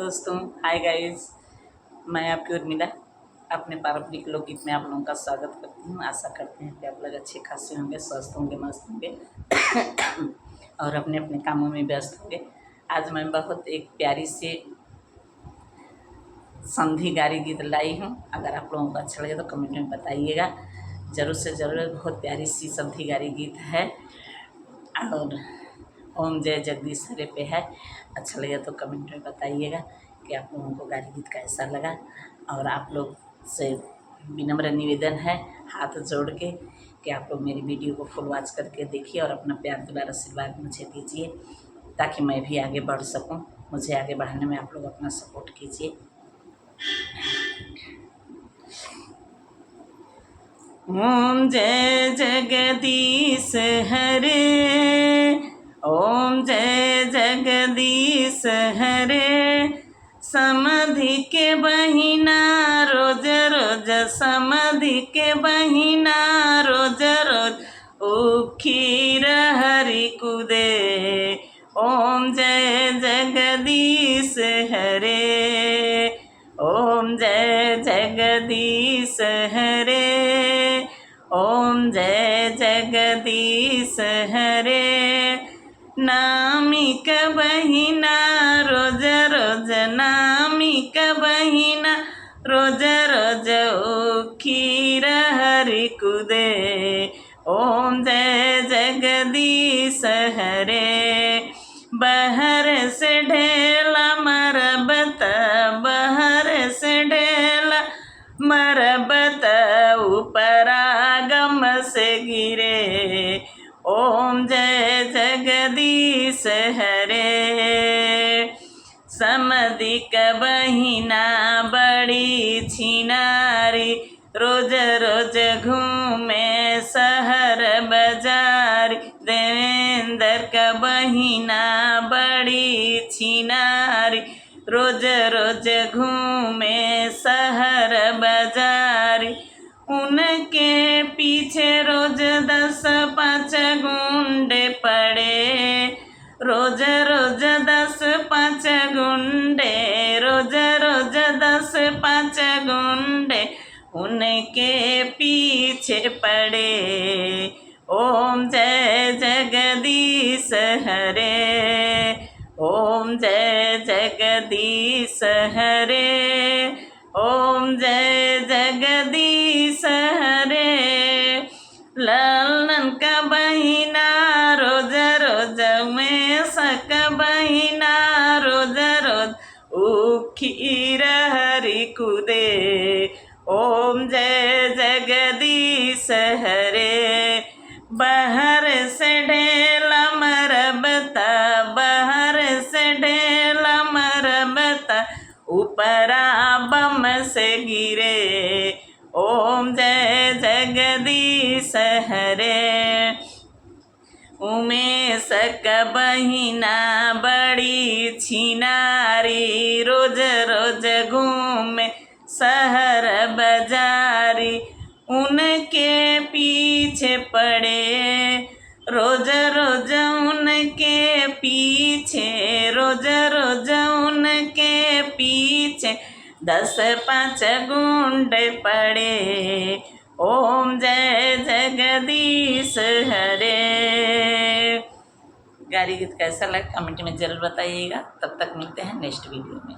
दोस्तों, hi guys, मैं आपकी उर्मिला अपने पारंपरिक लोकगीत में आप लोगों का स्वागत करती हूँ। आशा करते हैं कि आप लोग अच्छे खासे होंगे, स्वस्थ होंगे, मस्त होंगे और अपने अपने कामों में व्यस्त होंगे। आज मैं बहुत एक प्यारी सी संधि गारी गीत लाई हूँ। अगर आप लोगों को अच्छा लगे तो कमेंट में बताइएगा ज़रूर से ज़रूर। बहुत प्यारी सी संधि गारी गीत है और ओम जय जगदीश हरे पे है। अच्छा लगे तो कमेंट में बताइएगा कि आप लोगों को गारी गीत कैसा लगा। और आप लोग से विनम्र निवेदन है हाथ जोड़ के कि आप लोग मेरी वीडियो को फुल वॉच करके देखिए और अपना प्यार दुलार आशीर्वाद मुझे दीजिए ताकि मैं भी आगे बढ़ सकूं। मुझे आगे बढ़ाने में आप लोग अपना सपोर्ट कीजिए। ओम जय जगदीश हरे, ओम जय जगदीश हरे। समधि के बहिना रोज रोज, समधि के बहिना रोज रोज उखीर हरि कुदे। ओम जय जगदीश हरे, ओम जय जगदीश हरे, ओम जय जगदीश हरे। नामिक बहिना रोज रोज, नामिक बहिना रोज रोज खीर हरि कुदे। ओम जय जगदीश हरे। बहर से ढेला मरबत, बहर से ढेला मरबत ऊपरागम से गिरे। ओम जय जगदीश हरे। समधिक बहिना बड़ी छिनारी, रोज रोज घूमे शहर बाजार। देवेंद्र का बहिना बड़ी छिनारी, रोज रोज घूमे शहर बाजार। उनके पीछे रोज 10-5 गुंडे पड़े, रोज रोज 10-5 गुंडे, रोज रोज 10-5 गुंडे उनके पीछे पड़े। ओम जय जगदीश हरे, ओम जय जगदीश हरे, ओम जय जगदीश हरे। लालन का बहिना रोज रोज, में सक बहिना रोज रोज उखीर हरि कुदे। ओम जय जगदीश हरे। बहर से ढेला मरबता, बहर से ढेला मरबता ऊपरा बम से गिरे। ओम जय जगदीश हरे। उमेश का बहिना बड़ी छिनारी, रोज रोज घूमे शहर बाजारी। उनके पीछे पड़े रोज रोज, उनके पीछे रोज रोज, उनके पीछे 10-5 गुंडे पड़े। ओम जय जगदीश हरे। गारी गीत कैसा लगा कमेंट में ज़रूर बताइएगा। तब तक मिलते हैं नेक्स्ट वीडियो में।